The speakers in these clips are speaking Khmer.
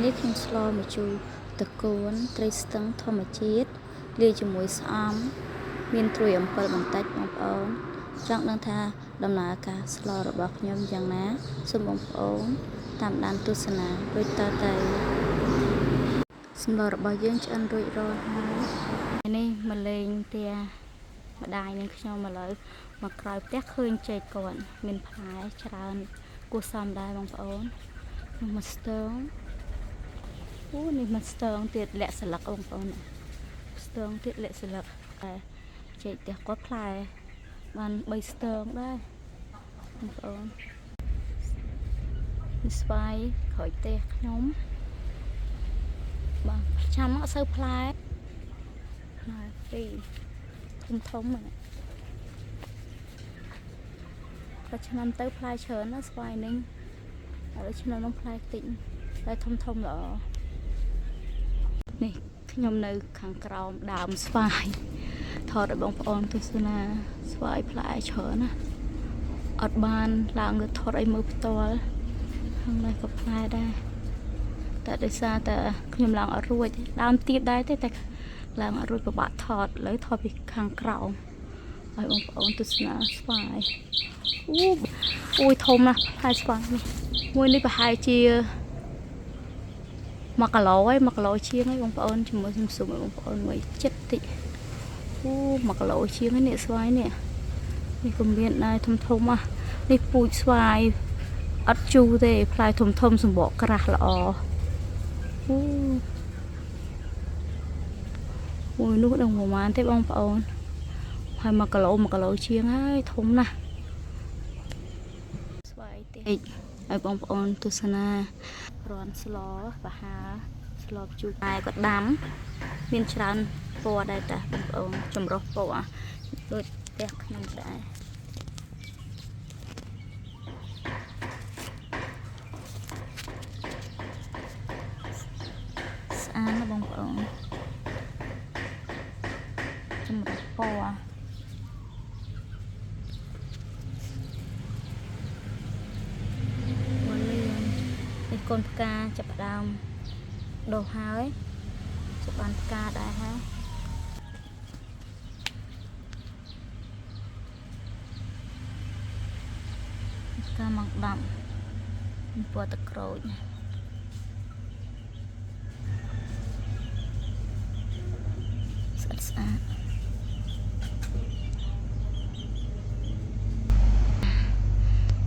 នេះខ្ញុំស្លម្ជូរត្រកួនត្រីស្ទឹងធម្មជាតិលាយជាមួយស្អំមានត្រួយអំពិលបន្តិចបងប្អូនចង់ដឹងថាដំណើរការស្លរបស់ខ្ញុំយ៉ាងណាសូមបងប្អូនតាមដានទស្សនាដូចតទៅសម្លរបស់យើងឆ្អិនរួចរាល់ហើយនេះមកលេងផ្ទះម្ដាយនឹងខ្ញុំឥឡូវមកក្រោយផ្ទះឃើញចេកគាត់មានផ្លែច្រើនគួរសមដែរបងប្អូននោះមកស្ទងអូនេះមកស្ទងទៀតលាក់ស្លឹកបងប្អូនស្ទងទៀតលាក់ស្លឹកតែចេកផ្ទះគាត់ផ្លែបាន3ស្ទងដែរបងប្អូននេះស្វាយក្រោយផ្ទះខ្ញុំបាទចាំអត់សូវផ្លែផ្លែពីរធំធំហ្នឹងក៏ឆ្នាំទៅផ្លែច្រើនណាស់ស្វាយនេះឥឡូវឆ្នាំនោះផ្លែតិចតែធំធំល្អនេះខ្ញុំនៅខាងក្រោមដើមស្វាយថតឲ្យបងប្អូនទស្សនាស្វាយផ្លែច្រើនណាអត់បានឡើងទៅថតឲ្យមើលផ្ទាល់ខាងនេះក៏ផ្លែដែរតែដោយសារតែខ្ញុំឡើងអត់រួចដើមទៀបដែរទេតែឡើងអត់រួចពិបាកថតឥឡូវថតពីខាងក្រោមឲ្យបងប្អូនទស្សនាស្វាយអូអូយធំណាស់ផ្លែស្វាយនេះមួយនេះប្រហែលជា1គីឡូហើយ1គីឡូជាងហើយបងប្អូនជាមួយខ្ញុំសុំឲ្យបងប្អូនមើលចិត្តតិចអូ1គីឡូជាងហើយនេះស្វាយនេះនេះក៏មានដែរធំធំណានេះពូជស្វាយអត់ជូរទេផ្លែធំធំសម្បកក្រាស់ល្អអូមួយនោះដឹងប្រហែលទេបងប្អូនហើយ1គីឡូ1គីឡូជាងហើយធំណាស់ស្វាយតិចឲ្យបងប្អូនទស្សនារាន់ស្លប្រហាស្លជូរតែក៏ដាំមានច្រើនពណ៌ដែរតាបងប្អូនចម្រុះពណ៌ដូចផ្ទះខ្ញុំដែរស្អាតណាស់បងប្អូនចម្រុះពណ៌មកលឿងនេះកូនផ្កាចាប់ផ្ដើមដុះហើយចាប់បានផ្កាដែរហើយផ្កាមកដាំពណ៌ទឹកក្រូចស្អាតស្អាត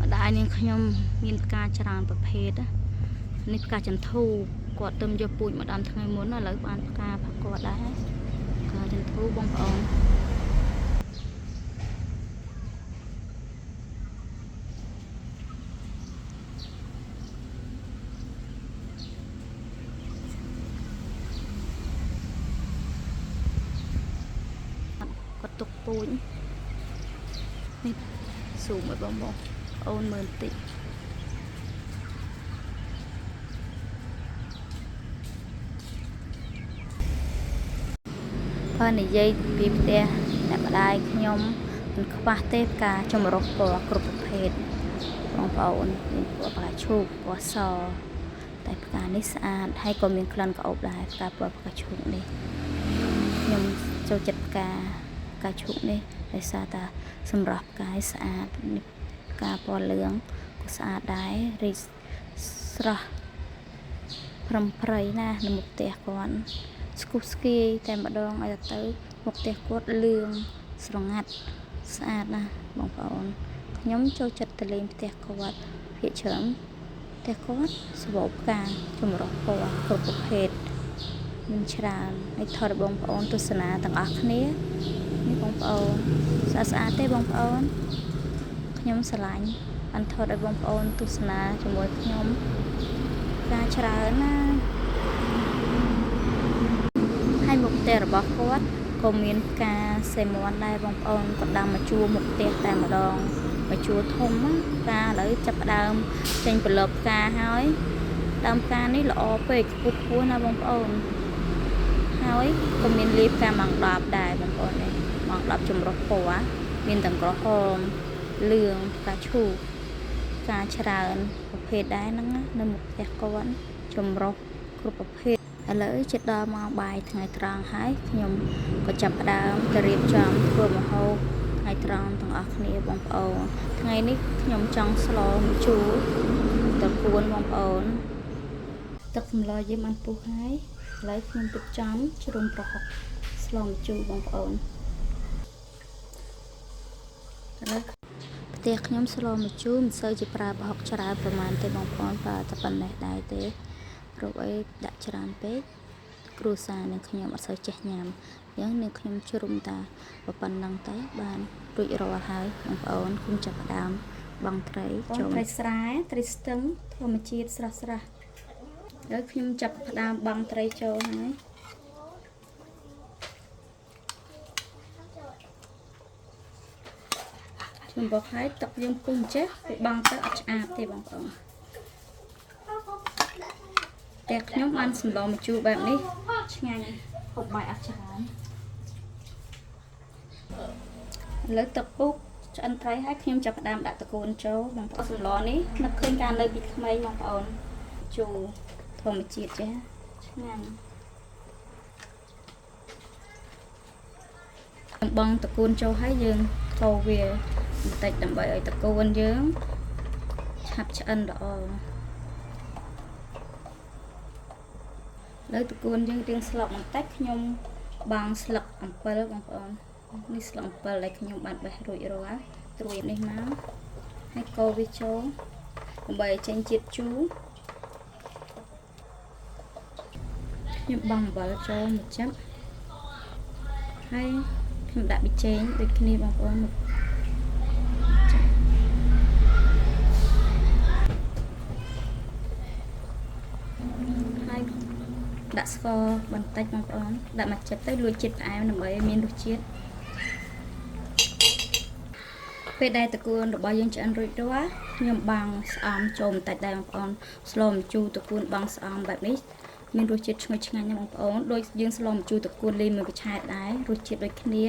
ម្ដាយនាងខ្ញុំមានផ្កាច្រើនប្រភេទនេះផ្កាចន្ធូគាត់ទៅយកពូជមកដាំថ្ងៃមុនឥឡូវបានផ្កាផគាត់ដែរផ្កាចន្ធូបងប្អូនគាត់ទុកពូជនេះស៊ូមឲ្យបងប្អូនមើលបន្តិចបើនិយាយពីផ្ទះអ្នកម្ដាយខ្ញុំមិនខ្វះទេផ្កាចម្រុះពណ៌គ្រប់ប្រភេទបងប្អូនមានពណ៌ផ្កាឈូកពណ៌សតែផ្កានេះស្អាតហើយក៏មានក្លិនក្រអូបដែរផ្កាពណ៌ផ្កាឈូកនេះខ្ញុំចូលចិត្តផ្កាឈូកនេះដោយសារតែសម្រស់ផ្កាយស្អាតនេះផ្កាពណ៌លឿងក៏ស្អាតដែររីកស្រស់ប្រំប្រៃណាស់នៅមុខផ្ទះគាត់ស្គុះស្គាយតែម្ដងឲ្យទៅមុខផ្ទះគាត់លឿងស្រងាត់ស្អាតណាស់បងប្អូនខ្ញុំចូលចិត្តទៅលេងផ្ទះគាត់ភាគច្រើនផ្ទះគាត់សម្បូរផ្កាចម្រុះពណ៌គ្រប់ប្រភេទមានច្រើនហើយថតឲ្យបងប្អូនទស្សនាទាំងអស់គ្នានេះបងប្អូនស្អាតស្អាតទេបងប្អូនខ្ញុំស្រឡាញ់បានថតឲ្យបងប្អូនទស្សនាជាមួយខ្ញុំផ្កាច្រើនណាហើយមុខផ្ទះរបស់គាត់ក៏មានផ្កាសេមន់ដែរបងប្អូនគាត់ដាំមកជួរមុខផ្ទះតែម្ដងមកជួរធំផ្កាឥឡូវចាប់ផ្ដើមចេញប្រឡប់ផ្កាហើយដើមផ្កានេះល្អពេកខ្ពស់ខ្ពស់ណាបងប្អូនហើយក៏មានលាយផ្កាម៉ង10ដែរបងប្អូននេះម៉ង10ចម្រុះពណ៌មានទាំងក្រហមលឿងផ្កាឈូកផ្កាច្រើនប្រភេទដែរហ្នឹងណានៅមុខផ្ទះគាត់ចម្រុះ គ្រប់ប្រភេទឥឡូវជិតដល់ម៉ោងបាយថ្ងៃត្រង់ហើយខ្ញុំក៏ចាប់ផ្ដើមទៅរៀបចំធ្វើម្ហូបថ្ងៃត្រង់ទាំងអស់គ្នាបងប្អូនថ្ងៃនេះខ្ញុំចង់ស្លម្ជូរត្រកួនបងប្អូនទឹកសម្លយើងបានពុះហើយឥឡូវខ្ញុំរៀបចំជ្រុំប្រហុកស្លម្ជូរបងប្អូនឥឡូវផ្ទះខ្ញុំស្លម្ជូរមិនសូវជាប្រើប្រហុកច្រើនប្រហែលទេបងប្អូនប្រើតែប៉ុណ្ណេះដែរទេព្រោះអីដាក់ច្រើនពេកគ្រួសារនឹងខ្ញុំអត់សូវចេះញ៉ាំអញ្ចឹងនឹងខ្ញុំជ្រុំតាប៉ុណ្ណឹងទៅបានរួចរាល់ហើយបងប្អូនខ្ញុំចាប់ផ្ដើមបង់ត្រីចូលត្រីស្រែត្រីស្ទឹងធម្មជាតិស្រស់ស្រស់ហើយខ្ញុំចាប់ផ្ដើមបង់ត្រីចូលហើយខ្ញុំបោកឲ្យទឹកយើងពុះចេះវាបង់ទៅអត់ឆ្អាបទេបងប្អូនតែខ្ញុំបានសម្លម្ជូរបែបនេះឆ្ងាញ់ហូបបាយអត់ច្រើនឥឡូវទឹកពុះឆ្អិនត្រីហើយខ្ញុំចាប់ផ្ដើមដាក់តកូនចូលបងប្អូនសម្លនេះនឹកឃើញការនៅពីក្មេងបងប្អូនជូរធម្មជាតិចេះឆ្ងាញ់ខ្ញុំបង់តកូនចូលហើយយើងកូរវាបន្តិចដើម្បីឲ្យតកូនយើងឆាប់ឆ្អិនល្អលើតកូនយើងរៀងស្លុកបន្តិចខ្ញុំបង់ស្លឹកអំពិលបងប្អូននេះស្លឹកអំពិលដែលខ្ញុំបានបេះរួចរាល់ត្រួយនេះមកហើយកូរវាចូលដើម្បីឲ្យចេញជាតិជូរខ្ញុំបង់អំបិលចូលមួយចឹបហើយខ្ញុំដាក់ប៊ីចេងដូចគ្នាបងប្អូនមកហើយដាក់ស្ករបន្តិចបងប្អូនដាក់មួយចិបទៅលួចជាតិផ្អែមដើម្បីឲ្យមានរសជាតិពេលដែលតកួនរបស់យើងឆ្អិនរួចរាល់ខ្ញុំបង់ស្អំចូលបន្តិចដែរបងប្អូនស្លម្ជូរតកួនបង់ស្អំបែបនេះមានរសជាតិឈ្ងុយឆ្ងាញ់ណាស់បងប្អូនដូចយើងស្លម្ជូរតកួនលាយមួយកញ្ឆែតដែររសជាតិដូចគ្នា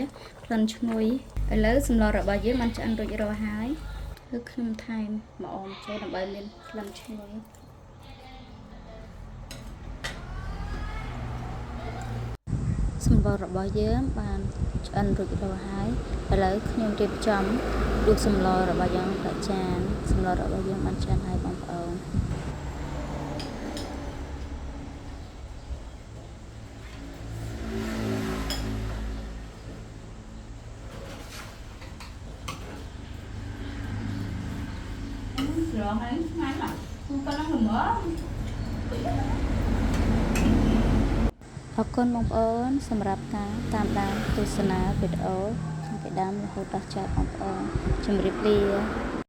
ក្លិនឈ្ងុយឥឡូវសម្លរបស់យើងបានឆ្អិនរួចរាល់ហើយគឺខ្ញុំថែមម្អមចូលដើម្បីមានក្លិនឈ្ងុយសម្លរបស់យើងបានឆ្អិនរួចរាល់ហើយឥឡូវខ្ញុំរៀបចំដួសសម្លរបស់យើងដាក់ចានសម្លរបស់យើងបានឆ្អិនហើយបងប្អូន ស្លហ្នឹងឆ្ងាញ់ណាស់ប៉ុណ្ណឹងល្មម អរគុណបងប្អូនសម្រាប់ការតាមដានទស្សនាវីដេអូតាំងពីដើមរហូតដល់ចប់បងប្អូនជម្រាបលា។